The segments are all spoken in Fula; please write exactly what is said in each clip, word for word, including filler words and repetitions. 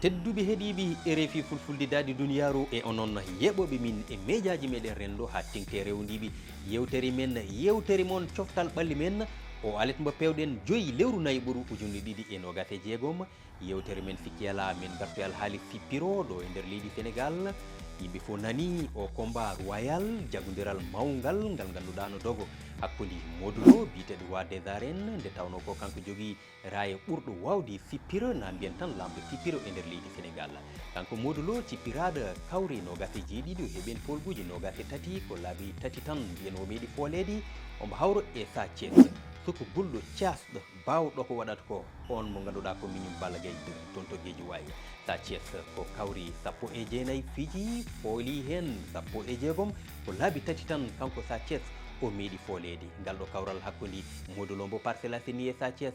Tedduɓe heɗiiɓe R F I Fulfulde daɗi duniyaaru e onon yeeɓooɓe min e mejaaji meɗen renndo haa teŋti rewndiiɓe. Yewtere men, yewtere mon coftal ɓalli men o alet mbo pewɗen joyi lewru nayi ɓuru ujunde ɗiɗi e noogas e jeegom. Yewtere men sikki alaa men gartoyal haali fippiro ɗo e nder leydi Senegal. Yimɓe fof nani o combat royal, jagondiral mawngal ngal ngannduɗaa no dogo hakkunde Modou Lo biyeteeɗo roi des arènes, nde tawnoo ko kanko jogii raaya ɓurɗo waawde fippiro, na mbiyen tan laamɗo fippiro e nder leydi Senegal. Kanko Modou Lo cippiraaɗo kawri noogas e jeeɗiɗi, o heɓi heen poolguuji noogas e tati, ko laabi tati tan mbiyen o meeɗi fooleede. Omo hawra e Sa Thies, sukugulɗo caasɗo, baawɗo ko waɗata ko, oon mo ngannduɗaa ko miñum Balla Gaye deux toon to Guédiawaye. Sa Thies ko kawri sappo e jeenayi piiji, fooli heen sappo e jeegom, ko laabi tati tan kanko Sa Thies o meeɗi fooleede. Ngal ɗo kawral hakkunde Modou Lo mbo Parcelles Assainies e Sa Thies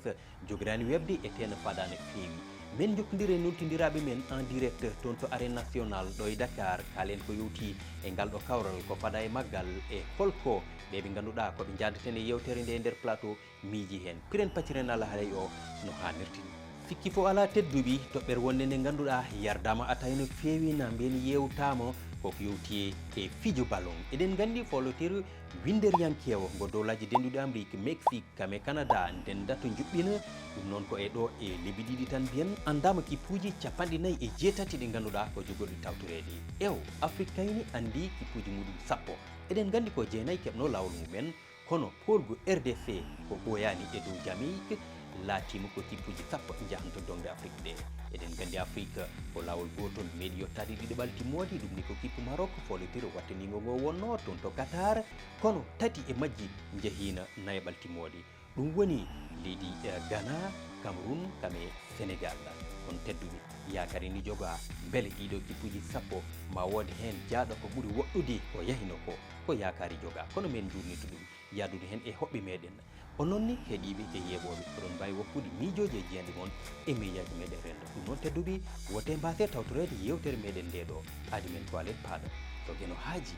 jogiraani weɓde e tee no faadaa no feewi. Men njokkondira e nultondiraaɓe men en direct toon to Arène Nationale ɗo e Dakar, kaalen ko yowti e ngal ɗo kawral, ko faadaa e maggal e holko ɓe ɓe ngannduɗaa ko ɓe njaadaten e yewtere nde e nder plateau miiji heen. Piren pacciren Allah halay o no haanirta ni. Sikki fof alaa tedduɓe, toɓɓere wonde nde ngannduɗaa yardaama atay no feewi, na mbiyen yewtaama koko yowti e fijo ballon. Eɗen nganndi fooloteeru winnderiyankeewo ngo dowlaaji dennduɗi Amrik, Mexique, kam e Canada ndennda to njuɓɓina. Ɗum noon ko e ɗo e lebbi ɗiɗi tan mbiyen anndaama kippuuji capanɗe nayi e jeetati ɗi ngannduɗaa ko jogorɗi tawtoreede. Ew, Afrik kayni anndi kippuuji muɗum sappo. Eɗen nganndi ko jeenayi keɓno laawol mumen, kono poolgu R D C ko ɓooyaani e dow Jamaïque, laatiima ko kippuuji sappo njahanto doŋɗe Afrik ɗe. Eɗen nganndi Afrik ko laawol gootol meeɗi yottaade ɗiɗaɓal timmooɗi, ɗum ni ko kippu Maroc, foolotiiɗo wattaniingo ngo wonnoo toon to Qatar, kono tati e majji njahiino nayaɓal timmooɗi. Ɗum woni leydi, eh, Ghana, Cameroun, kam e Senegal. Kono tedduɓe, yaakaari ni jogaa, mbele ɗiɗo kippuuji sappo ma wood heen jaaɗo ko ɓuri woɗɗude ko yahino ko, ko yaakaari jogaa. Kono men njuurnito ɗum, yaadude heen e hoɓɓe meɗen. Onon ni heɗiiɓe e yeeɓooɓe, oɗon mbaawi woppude miijooji e jiyannde mon e mejaaji meɗen renndo. Ɗum noon tedduɓe, wote mbaase tawtoreede yewtere meɗen nde ɗo. Aadi men ko alet paaɗo. So Geno haaji,